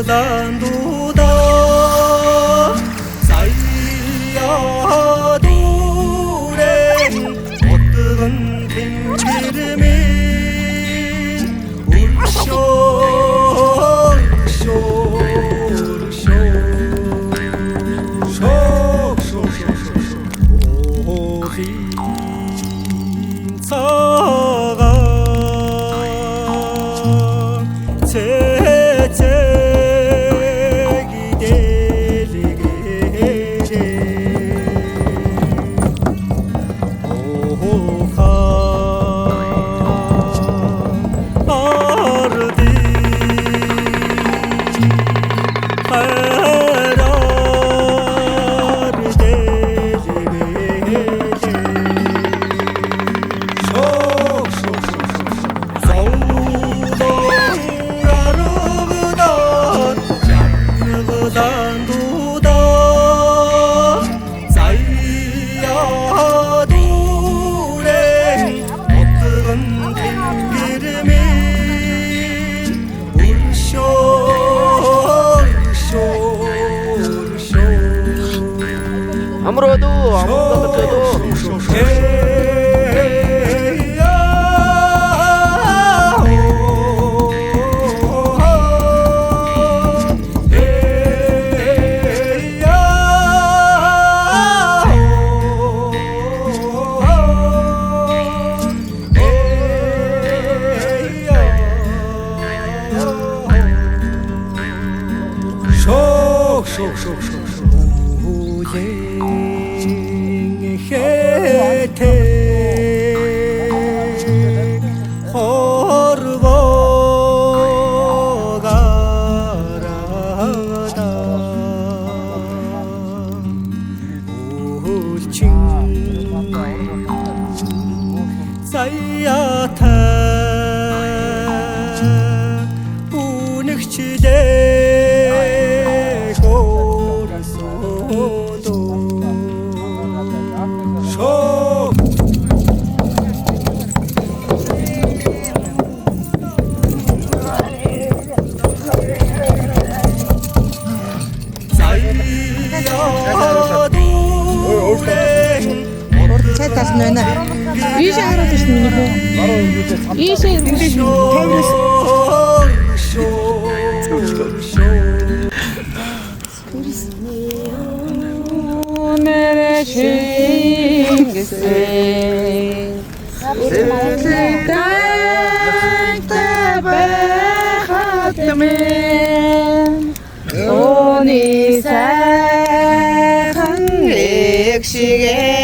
Аргадандуда заяа дүүрэн отгон тэнгэр минь өршөө өршөө өршөө шок шок шок шок охин цагаан цэцэг дэлгэрээ охаа ардын хайраар дэлгэрээ шок шок шок шок зовлон аргадаад жаргаландуда заяа дүүрэн отгон тэнгэр минь өршөө өршөө өршөө Амар уу? Амар уу? Шок шок шок шок Үлэн хэтэ хорвогарада үлчин заяатай үнэгчлээ хөрсөдөө шок заяа дүүрэн Цай тал нь байна. Ийшээ харуулж шин миний хүү. Ийшээ Нэрэ шингэсэн. Сэтгэлтэй байхад минь Өөний сайхан эг шигээ.